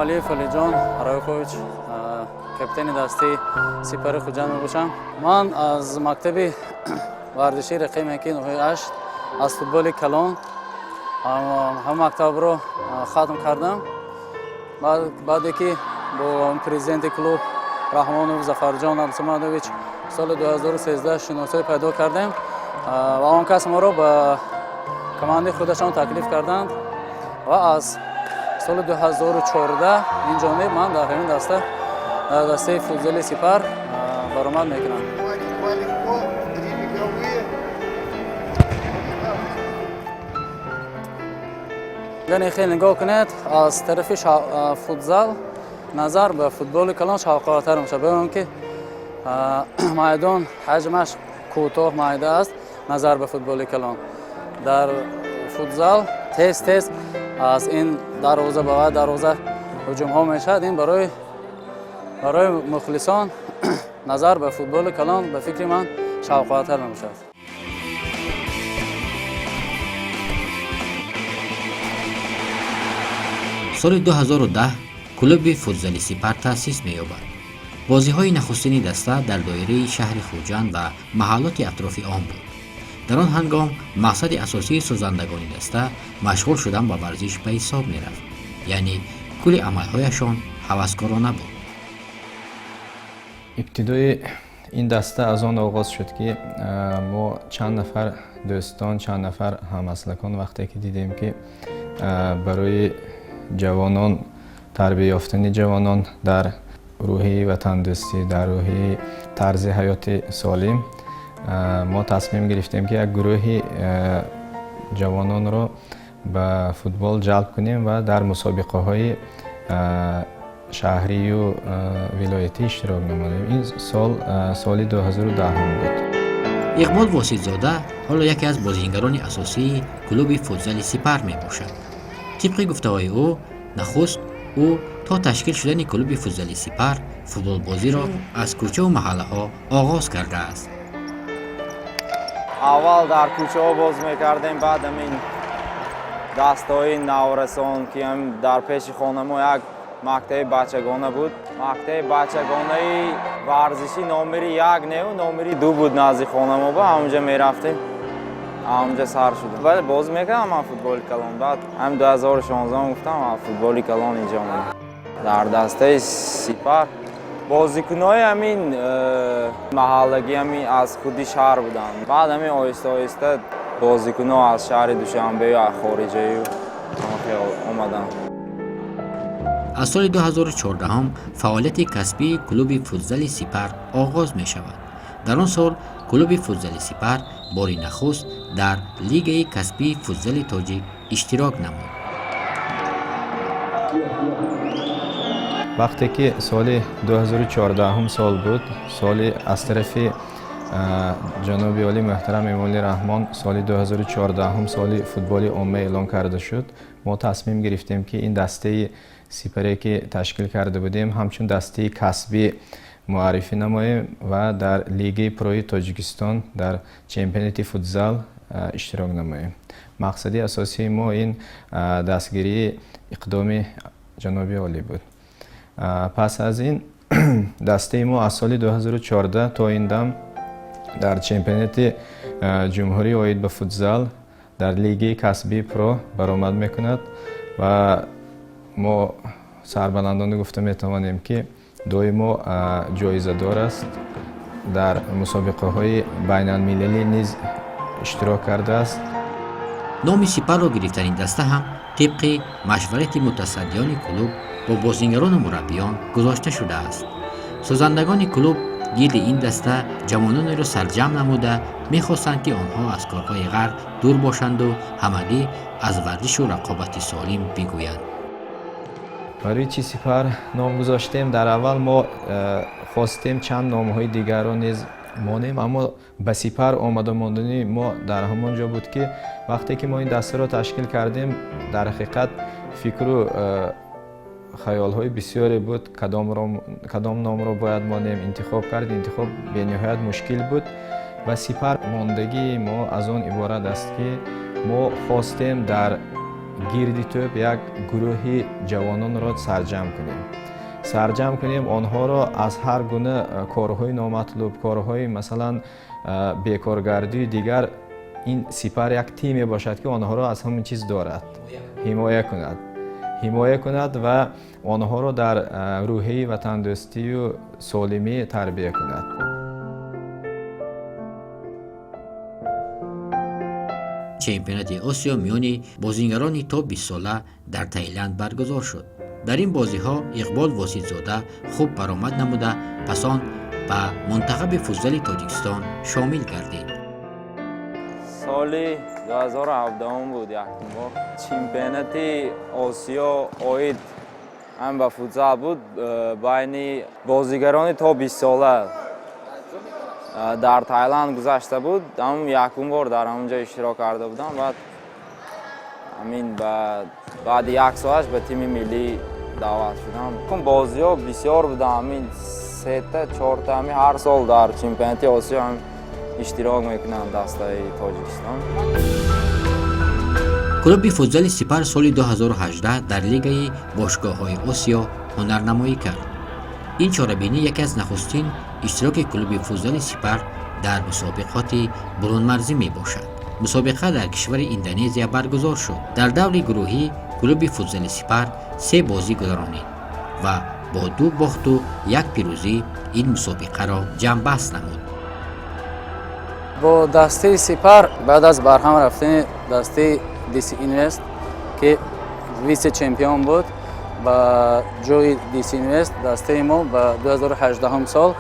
Алиев Алиҷон Раёкович, капитани дастаи Сипари Хуҷанд мебошам. Ман аз мактаби варзишии рақами яки ноҳияи Ашт аз футболи калон ҳама мактабро хатм кардам. Баъде ки бо президенти клуб Раҳмонов Зафарҷон Абдусамадович соли 2013 шиносоӣ пайдо кардем ва он кас моро ба командаи худашон таклиф карданд ва аз соли 2014 ин ҷониб ман дар ҳамин даста, дар дастаи футзали Сипар баромад мекунам. Два легко, три беговые. Яъне хеле нигоҳ кунед, аз тарафи футзал назар ба футболи калон шавқовартар мешавад, барои он ки майдон ҳаҷмаш кӯтоҳ, майда аст назар ба футболи калон. Дар футзал тез тез аз ин дарвоза ба вай дарвоза ҳуҷумҳо мешавад. Ин барои мухлисон назар ба футболи калон, ба фикри ман, шавқовартар мебошад. Соли 2010 клуби футзали Сипар таъсис меёбад. Бозиҳои нахустини даста дар доираи шаҳри Хуҷанд ва маҳаллоти атрофи он буд. Дар он ҳангом мақсади асосии созандагони даста машғул шудан ба варзиш ба ҳисоб мерафт, яъне кулли амалҳояшон ҳаваскорона буд. Ибтидои ин даста аз он оғоз шуд, ки мо чанд нафар дӯстон, чанд нафар ҳамаслакон вақте ки дидем, ки барои ҷавонон, тарбия ёфтани ҷавонон дар рӯҳии ватандӯстӣ, дар рӯҳии тарзи ҳаёти солим, мо тасмим гирифтем, ки як гурӯҳи ҷавононро ба футбол ҷалб кунем ва дар мусобиқаҳои шаҳрию вилоятӣ иштирок намоем. Ин сол соли 2010 буд. Иқбол Воситзода ҳоло яке аз бозингарони асосии клуби футзали Сипар мебошад. Тибқи гуфтаҳои ӯ, нахуст ӯ то ташкил шудани клуби футзали Сипар футболбозиро аз кӯчаву маҳаллаҳо оғоз кардааст. Аввал дар кӯчаҳо боз мекардем, баъд ҳамин дастаҳои наврасон, ки дар пеши хона мо як мактаби бачагона буд, мактаби бачагонаи варзишӣ номери як неу номери ду буд назди хона мо, ба ҳамонҷа мерафтем, ҳамонҷа сар шудам. Вале боз мекардам ман футболи калон. Баъд ҳамин 2016 гуфтам, футболи калон инҷа омадам. Дар дастаи Сипар бозикунои ҳамин маҳаллагӣ, ҳамин аз худи шаҳр буданд. Баъд ҳамин оҳиста оҳиста бозикуно аз шаҳри Душанбею аз хориҷаю омаданд. Аз соли 2014 фаъолияти касбии клуби футзали Сипар оғоз мешавад. Дар он сол клуби футзали Сипар бори нахуст дар лигаи касбии футзали тоҷик иштирок намуд. Вақте ки соли 2014 сол буд, соли аз тарафи ҷаноби олӣ муҳтарам Эмомалӣ Раҳмон соли 2014 соли футболи омма эълон карда шуд, мо тасмим гирифтем, ки ин дастаи Сипаре, ки ташкил карда будем, ҳамчун дастаи касбӣ муаррифӣ намоем ва дар лигаи прои Тоҷикистон дар чемпионати футзал иштирок намоем. Мақсади асосии мо ин дастгирии иқдоми ҷаноби олӣ буд. Пас аз ин дастаи мо аз соли 2014 то ин дам дар чемпионати ҷумҳурӣ оид ба футзал дар лигаи касбии про баромад мекунад ва мо сарбаландона гуфта метавонем, ки доимо ҷоизадор аст, дар мусобиқаҳои байналмилалӣ низ иштирок кардааст. Номи Сипарро гирифтани даста ҳам тибқи машварати мутасаддиёни клуб бо бозингарону мураббиён гузошта шудааст. Созандагони клуб гирди ин даста ҷавононеро сарҷамъ намуда мехостанд, ки онҳо аз корҳои ғарб дур бошанду ҳамагӣ аз варзишу рақобати солим бигӯянд. Барои чӣ Сипар ном гузоштем? Дар аввал мо хостем чанд номҳои дигарро низ монем, аммо ба Сипар омада мондани мо дар ҳамон ҷо буд, ки вақте ки мо ин дастаро ташкил кардем, дар ҳақиқат фикру хаёлҳои бисёре буд, кадом номро бояд монем. Интихоб кард, интихоб бениҳоят мушкил буд ва Сипар мондагии мо аз он иборат аст, ки мо хостем дар Гирди тӯб як гурӯҳи ҷавононро сарҷамъ кунем. Сарҷамъ кунем онҳоро аз ҳар гуна корҳои номатлуб, корҳои, масалан, бекоргардию дигар. Ин Сипар як тиме бошад, ки онҳоро аз ҳамин чиз дорад, ҳимоя кунад ва онҳоро дар рӯҳияи ватандӯстию солимӣ тарбия кунад. Чемпионати Осиё миёни бозингарони то 20-сола дар Таиланд баргузор шуд. Дар ин бозиҳо Иқбол Воситзода хуб баромад намуда, пас он ба мунтахаби футзали Тоҷикистон шомил гардид. Соли 2017 буд, якум бор чемпионати Осиё оид ҳам ба футзал буд, байни бозигарони то 20-сола дар Тайланд гузашта буд. Ҳам якум бор дар ҳамон ҷо иштирок карда будам. Баъд ҳамин баъди як соаш ба тими миллӣ даъват шудам. Бозиҳо бисёр буданд, ҳамин сета, чорта, ҳамин ҳар сол дар чемпионати Осиё ҳам иштирок мекунанд дастаи Тоҷикистон. Клуби футзали Сипар соли 2018 дар Лигаи бошгоҳҳои Осиё ҳунарнамоӣ кард. Ин чорабинӣ яке аз нахустин иштироки клуби футзали Сипар дар мусобиқоти бурунмарзӣ мебошад. Мусобиқа дар кишвари Индонезия баргузор шуд. Дар даври гурӯҳӣ клуби футзали Сипар се бозӣ гузаронид ва бо ду бохту як пирӯзӣ ин мусобиқаро ҷамъбаст намуд. Бо дастаи Сипар баъд аз барҳам рафтани дастаи Диси Инвест, ки вице чемпион буд, ба ҷои Диси Инвест дастаи мо ба 2018 сол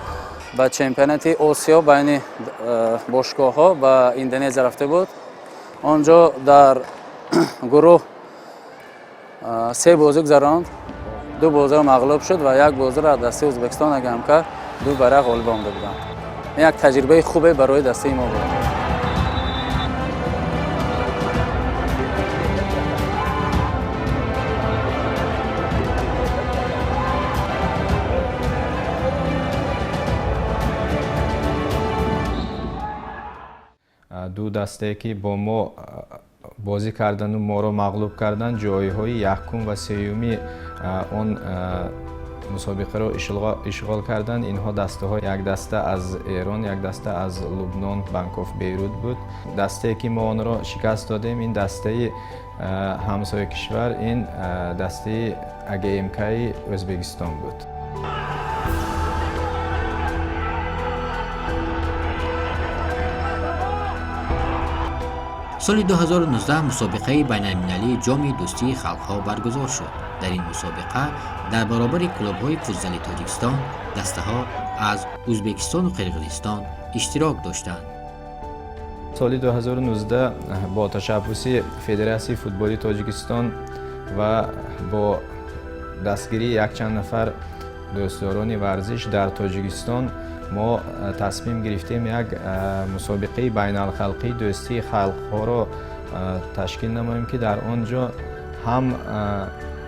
ба чемпионати Осиё байни бошгоҳҳо ба Индонезия рафта буд. Он ҷо дар гурӯҳ се бозӣ гузаронд, ду бозиро мағлуб шуд ва як бозиро аз дастаи Ӯзбекистон АГМК 2-1 ғолиб омада буданд. Ин як таҷрибаи хубе барои дастаи мо буд. Ду дастае, ки бо мо бозӣ кардану моро мағлуб карданд, ҷойҳои якум ва сеюми он мусобиқаро ишғол карданд. Инҳо дастаҳо як даста аз Эрон, як даста аз Лубнон, Банкоф Бейрут буд. Дастае, ки мо онро шикаст додем, ин дастаи ҳамсоя кишвар, ин дастаи АГМКи Ӯзбекистон буд. Соли 2019 мусобиқаи байналмилалии Ҷоми дӯстии халқҳо баргузор шуд. Дар ин мусобиқа дар баробари клубҳои футзали Тоҷикистон дастаҳо аз Ӯзбекистону Қирғизистон иштирок доштанд. Соли 2019 бо ташаббуси Федератсияи футболи Тоҷикистон ва бо дастгирии якчанд нафар дӯстдорони варзиш дар Тоҷикистон мо тасмим гирифтем як мусобиқаи байналхалқии дӯстии халқҳоро ташкил намоем, ки дар он ҷо ҳам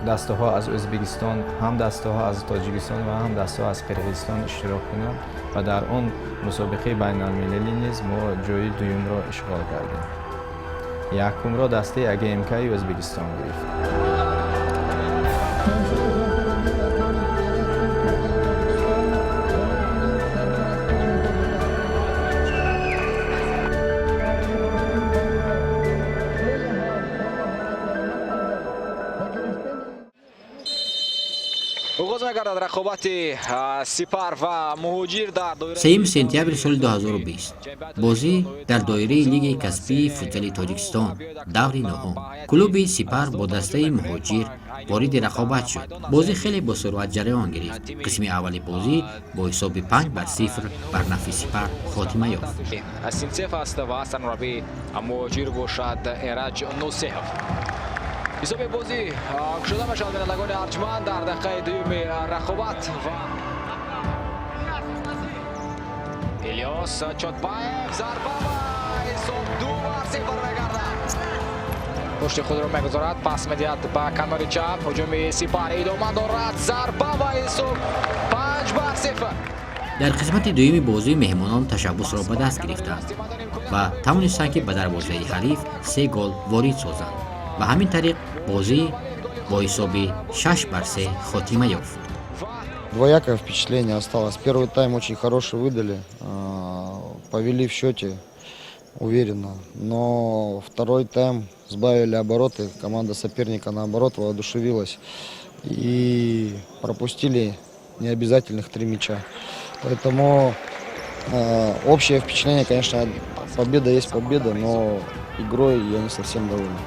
дастаҳо аз Ӯзбекистон, ҳам дастаҳо аз Тоҷикистон ва ҳам дастаҳо аз Қирғизистон иштирок кунанд. Ва дар он мусобиқаи байналмилалӣ низ мо ҷои дуюмро ишғол кардем. Якумро дастаи АГМКи Ӯзбекистон гирифт. Оғоз мегардад рақобати Сипар ва Муҳоҷир дар доираи 3 сентябри соли 2020 бозӣ дар доираи Лигаи касбии футзали Тоҷикистон, даври нуҳум, клуби Сипар бо дастаи Муҳоҷир вориди рақобат шуд. Бозӣ хеле босуръат ҷараён гирифт. Қисми аввали бозӣ бо ҳисоби 5-0 бар нафъи Сипар хотима ёфт. Синцев аст ва сармураббии Муҳоҷир бошад Эраҷ Нусеҳов. Ҳисоби бозӣ кушода мешавад, бинандагони арҷманд, дар дақиқаи дуюми рақобат ва Илёс Чотбаев, зарба ва ҳисоб 2-0 мегардад. Пушти худро мегузорад, пас медиҳад ба канори чап. Ҳуҷуми Сипар идома дорад, зарба ва ҳисоб 5-0. Дар қисмати дуюми бозӣ меҳмонон ташаббусро ба даст гирифтанд ва тавонистанд, ки ба дарвозаи ҳариф се гол ворид созанд. Ба ҳамин тариқ бозӣ бо ҳисоби 6 бар 3 хотима ёфт. Двоякое впечатление осталось. Первый тайм очень хороший выдали, повели в счете уверенно. Но второй тайм сбавили обороты, команда соперника, наоборот, воодушевилась. И пропустили необязательных три мяча. Поэтому общее впечатление, конечно, победа есть победа, но игрой я не совсем доволен.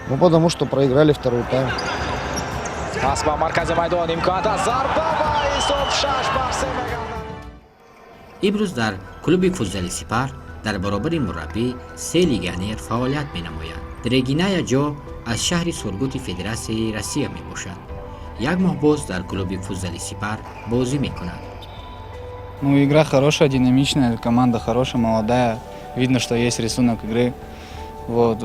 Ну, потому что проиграли второй тайм. Пас ба маркази майдон, имконият аст, зарба ва ҳисоб 6 бар 3 мегардад. Имрӯз дар клуби футзали «Сипар» дар баробари мураббӣ се легионер фаъолият менамояд. Дрегиная Ҷо аз шаҳри Сургути Федератсияи Россия мебошад. Як моҳ боз дар клуби футзали «Сипар» бозӣ мекунад. Ну, игра хорошая, динамичная, команда хорошая, молодая. Видно, что есть рисунок игры. Вот.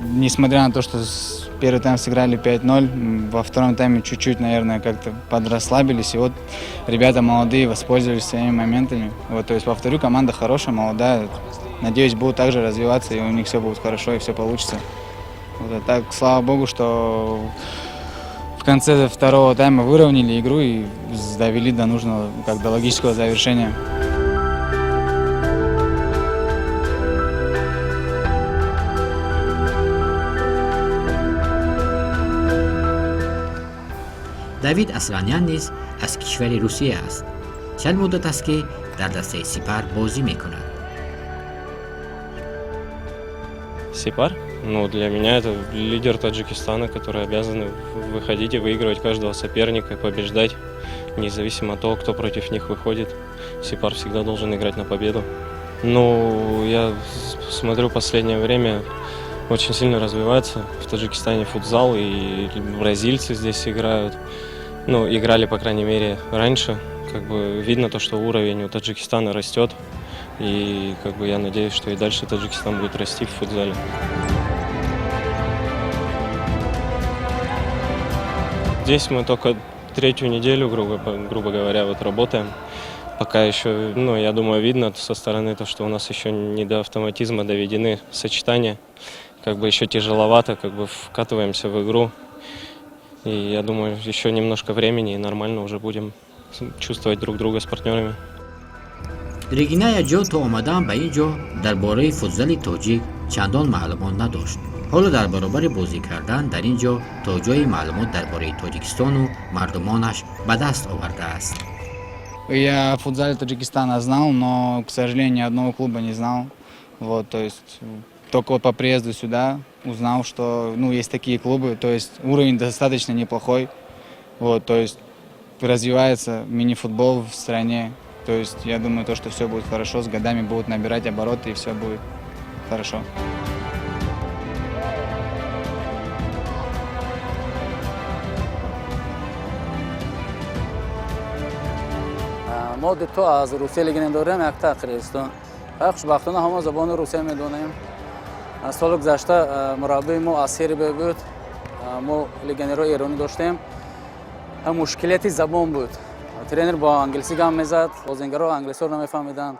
Несмотря на то, что первый тайм сыграли 5-0, во втором тайме чуть-чуть, наверное, как-то подрасслабились. И вот ребята молодые воспользовались своими моментами. Вот, то есть, повторю, команда хорошая, молодая. Надеюсь, будут также развиваться, и у них все будет хорошо, и все получится. Вот, а так, слава богу, что в конце второго тайма выровняли игру и довели до нужного, как до логического завершения. Давид Асланян низ аз кишвари Русия аст. Чанд муддат аст, ки дар дастаи «Сипар» бозӣ мекунад. Сипар? Ну, для меня это лидер Таджикистана, который обязан выходить и выигрывать каждого соперника, и побеждать, независимо от того, кто против них выходит. Сипар всегда должен играть на победу. Ну, я смотрю, последнее время очень сильно развивается в Таджикистане футзал, и бразильцы здесь играют. Ну, играли, по крайней мере, раньше. Как бы видно то, что уровень у Таджикистана растет. И как бы я надеюсь, что и дальше Таджикистан будет расти в футзале. Здесь мы только третью неделю, грубо говоря, вот работаем. Пока еще, ну, я думаю, видно со стороны то, что у нас еще не до автоматизма доведены сочетания. Как бы еще тяжеловато, как бы вкатываемся в игру. И я думаю, еще немножко времени, и нормально уже будем чувствовать друг друга с партнерами. Региная Ҷо то омадан ба ин ҷо дар бораи футзали тоҷик чандон маълумот надошт. Ҳоло дар баробари бозӣ кардан дар ин ҷо то ҷое маълумот дар бораи Тоҷикистону мардумонаш ба даст овардааст. Я о футзале Таджикистана знал, но, к сожалению, ни одного клуба не знал. Вот, то есть только вот по приезду сюда узнал, что, ну, есть такие клубы, то есть уровень достаточно неплохой. Вот, то есть развивается мини-футбол в стране. То есть я думаю, то, что все будет хорошо, с годами будут набирать обороты, и все будет хорошо. Мо дуто аз Русия легионер дорем, якта Қирғизистон. Ва хушбахтона ҳама забони русия медонем. Соли гузашта мураббии мо аз Сербия буд, мо легионерҳои эронӣ доштем. Мушкилияти забон буд, тренер бо англисӣ гап мезад, бозингарҳо англисиро намефаҳмиданд,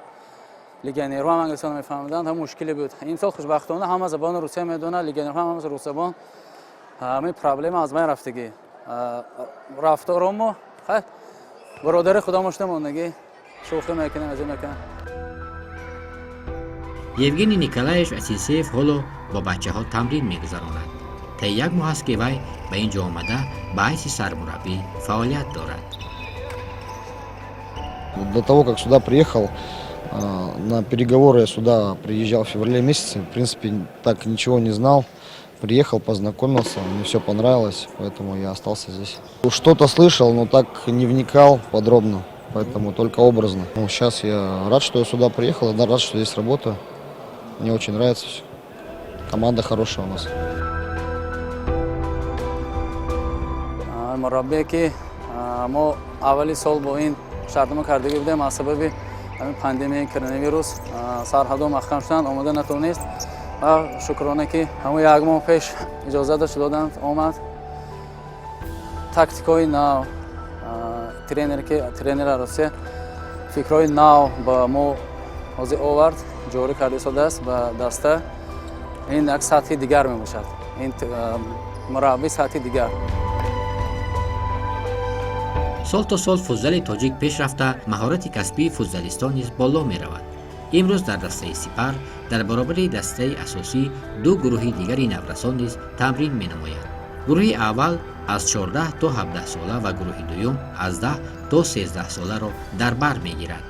легионерҳо ҳам англисиро намефаҳмиданд, ҳам мушкиле буд. Имсол хушбахтона ҳама забони русия медонад, легионерҳо ҳама русзабон, ҳамин проблема аз байн рафтагӣ. Рафторо мо бародари худо мондагӣ, шӯхӣ мекунем, азӣ мекунем. Евгений Николаевич Асисеев ҳоло бо бачаҳо тамрин мегузаронад. Таи як моҳ аст, ки вай ба ин ҷо омада, ба ҳайси сармураббӣ фаъолият дорад. До того, как сюда приехал, на переговоры я сюда приезжал в феврале месяце, в принципе, так ничего не знал. Приехал, познакомился, мне все понравилось, поэтому я остался здесь. Что-то слышал, но так не вникал подробно, поэтому только образно. Ну, сейчас я рад, что я сюда приехал, я рад, что здесь работаю. Мне очень нравится все. Команда хорошая у нас. Мураббие, ки мо аввали сол бо ин шартнома кардагӣ будем, аз сабаби ҳамин пандемияи коронавирус сарҳадо маҳкам шуданд, омода натавонист. Ва шукрона, ки ҳамон як моҳ пеш иҷозаташ доданд, омад. Тактикҳои нав, тренер, ки тренери Русия, фикрҳои нав ба мо ҳозир овард, ҷорӣ карда истодааст ба даста. Ин як сатҳи дигар мебошад, ин мураббӣ сатҳи дигар. Сол то сол футзали тоҷик пеш рафта, маҳорати касбии футзалистон низ боло меравад. Имрӯз дар дастаи Сипар дар баробари дастаи асосӣ ду гурӯҳи дигари наврасон низ тамрин менамояд. Гурӯҳи аввал аз 14 то 17 сола ва гурӯҳи дуюм аз 10 то 13 соларо дар бар мегирад.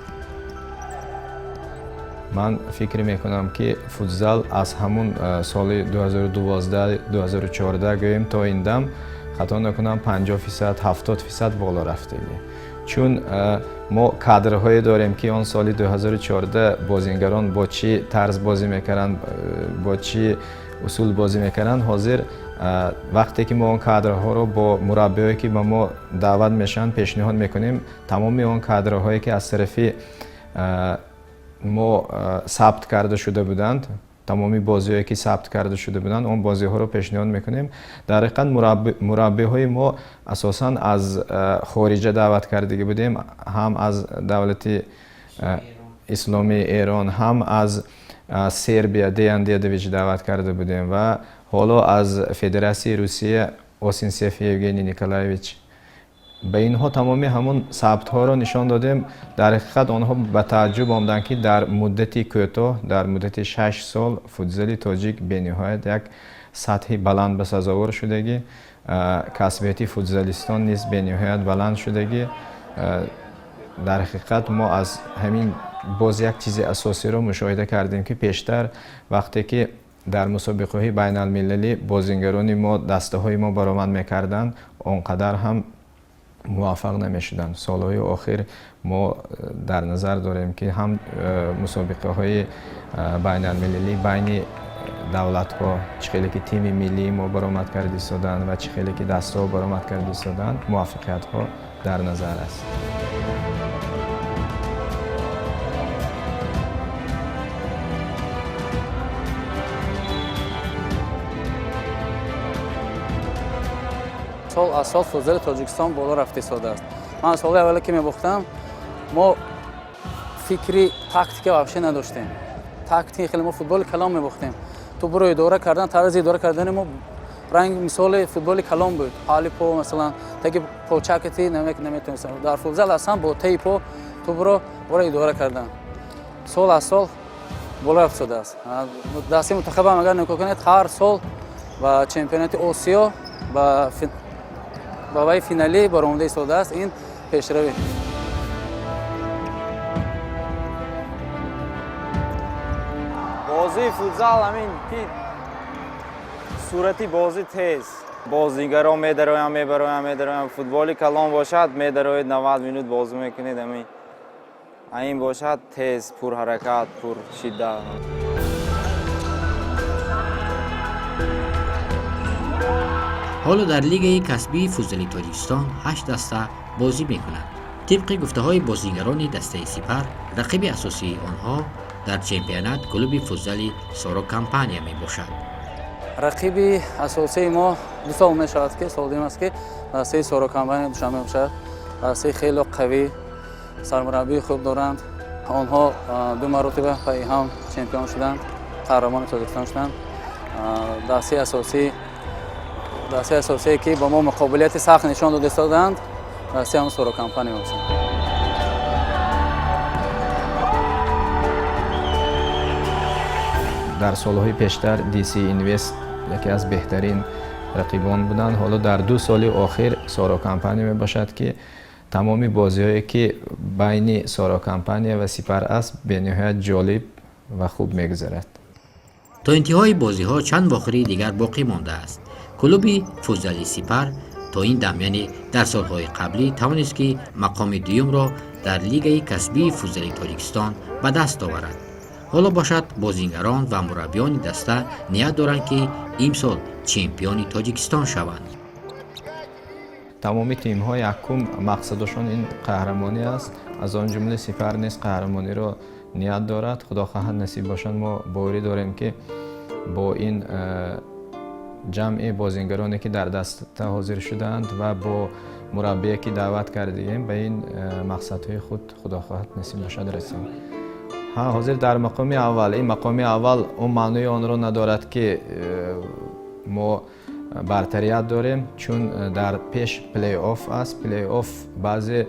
Ман фикр мекунам, ки футзал аз ҳамун соли 2012-2014 гӯем то ин дам, хато накунам, 50%, 70% боло рафтагӣ, чун мо кадрҳое дорем, ки он соли 2014 бозингарон бо чӣ тарз бозӣ мекарданд, бо чӣ усул бозӣ мекарданд, ҳозир вақте ки мо он кадрҳоро бо мураббиҳое, ки ба мо даъват мешаванд, пешниҳод мекунем, тамоми он кадрҳое, ки аз тарафи мо сабт карда шуда буданд, тамоми бозиҳое, ки сабт карда шуда буданд, он бозиҳоро пешниҳод мекунем. Дар ҳақиқат мураббиҳои мо асосан аз хориҷа даъват кардагӣ будем, ҳам аз давлати исломии Эрон, ҳам аз Сербия Деян Дедович даъват карда будем ва ҳоло аз Федератсияи Русия Осинсев Евгений Николаевич. Ба инҳо тамоми ҳамун сабтҳоро нишон додем. Дар ҳақиқат онҳо ба тааҷҷуб омаданд, ки дар муддати кӯтоҳ, дар муддати 6 сол футзали тоҷик бениҳоят як сатҳи баланд ба сазовор шудагӣ, касбияти футзалистон низ бениҳоят баланд шудагӣ. Дар ҳақиқат мо аз ҳамин боз як чизи асосиро мушоҳида кардем, ки пештар вақте ки дар мусобиқаҳои байналмилалӣ бозингарони мо, дастаҳои мо баромад мекарданд, он қадар ҳам муваффақ намешуданд. Солҳои охир мо дар назар дорем, ки ҳам мусобиқаҳои байналмилалӣ байни давлатҳо, чӣ хеле ки тими миллии мо баромад карда истоданд ва чӣ хеле ки дастаҳо баромад карда истоданд, муваффақиятҳо дар назар аст. Сол аз сол футзали Тоҷикистон боло рафта истодааст. Ман соли аввале, ки мебохтам, мо фикри тактика вообще надоштем. Тактика хеле, мо футболи калон мебохтем. Тӯбро идора кардан, тарзи идора кардани мо ранг мисоли футболи калон буд. Ҳали по, масалан, таги почакати наметонистам. Дар футзал аслан бо таи по тӯбро бора идора кардан. Сол аз сол боло рафта истодааст. Дастаи мунтахабам агар нигоҳ кунед, ҳар сол ба чемпионати Осиё ба вай финалӣ баромада истодааст. Ин пешравӣ. Бозии футзал ҳамин ки сурати бозӣ тез, бозигаро медароям, мебароям, медароям. Футболи калон бошад, медароед, 90 минут бозӣ мекунед. Ҳамин ин бошад тез, пурҳаракат, пуршиддат. Ҳоло дар лигаи касбии футзали Тоҷикистон ҳашт даста бозӣ мекунад. Тибқи гуфтаҳои бозигарони дастаи Сипар, рақиби асосии онҳо дар чемпионат клуби футзали Соро Компания мебошад. Рақиби асосии мо 2 сол мешавад, ки сол дим аст, ки дастаи Соро Компания Душанбе мебошад. Дастаи хеле қавӣ, сармураббии хуб доранд. Онҳо ду маротиба пайи ҳам чемпион шуданд, қаҳрамони Тоҷикистон шуданд. Дастаи асосие, ки бо мо муқобилияти сахт нишон дода истодаанд, дастаи ҳам Соро Компания мебошанд. Дар солҳои пештар DC Invest яке аз беҳтарин рақибон буданд. Ҳоло дар 2 соли охир Соро Компания мебошад, ки тамоми бозиҳое, ки байни Соро Компания ва Сипар аст, бениҳоят ҷолиб ва хуб мегузарад. То интиҳои бозиҳо чанд вохӯрии дигар боқӣ мондааст. Клуби футзали Сипар то ин дам, яъне дар солҳои қаблӣ, тавонист, ки мақоми дуюмро дар лигаи касбии футзали Тоҷикистон ба даст оварад. Ҳоло бошад, бозингарон ва мураббиёни даста ният доранд, ки имсол чемпиони Тоҷикистон шаванд. Тамоми тимҳо якум мақсадашон ин қаҳрамонӣ аст. Аз он ҷумла Сипар низ қаҳрамониро ният дорад. Худо хоҳад, насиб бошад, мо боварӣ дорем, ки бо ин ҷамъи бозингароне, ки дар даста ҳозир шудаанд, ва бо мураббие, ки даъват кардагем, ба ин мақсадҳои худ, худо хоҳад, насиб бошад, расем. Ҳа, ҳозир дар мақоми аввал. Ин мақоми аввал он маънои онро надорад, ки мо бартарият дорем, чун дар пеш плей-офф аст. Плей-офф баъзе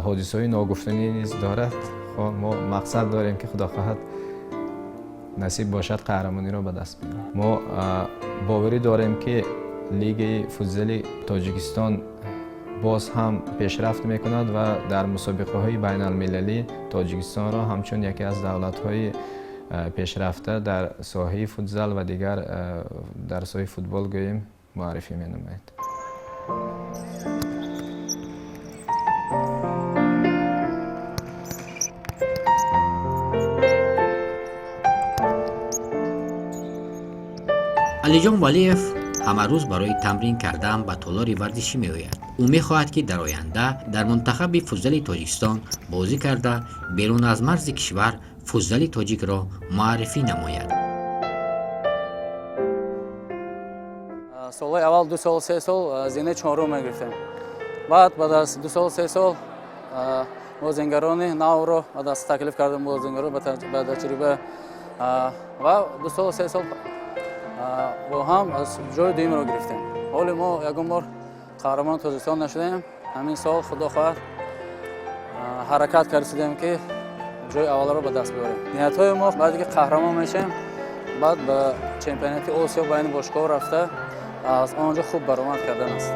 ҳодисаҳои ногуфтанӣ низ дорад. Мо мақсад дорем, ки худо хоҳад, насиб бошад, қаҳрамониро ба даст биёрем. Мо боварӣ дорем, ки лигаи футзали Тоҷикистон боз ҳам пешрафт мекунад ва дар мусобиқаҳои байналмилалӣ Тоҷикистонро ҳамчун яке аз давлатҳои пешрафта дар соҳаи футзал ва дигар дар соҳаи футбол гӯем муаррифӣ менамояд. Алиҷон Валиев ҳамарӯз барои тамрин кардан ба толори варзишӣ меояд. Ӯ мехоҳад, ки дар оянда дар мунтахаби футзали Тоҷикистон бозӣ карда, берун аз марзи кишвар футзали тоҷикро муаррифӣ намояд. Солҳои аввал, 2 сол, 3 сол зинаи чорум мегирифтем. Баъд аз 2 сол, 3 сол бозингарони навро ба даст таклиф кардем, бозингаро ба таҷриба, ва 2 сол, 3 сол бо ҳам аз ҷои дуюмро гирифтем. Ҳоли мо ягон бор қаҳрамони Тоҷикистон нашудем. Ҳамин сол, худо хоҳад, ҳаракат кардем, ки ҷои аввалро ба даст биёрем. Ниятҳои мо, баъде ки қаҳрамон мешем, баъд ба чемпионати Осиё байни бошгоҳ рафта, аз он ҷо хуб баромад кардан аст.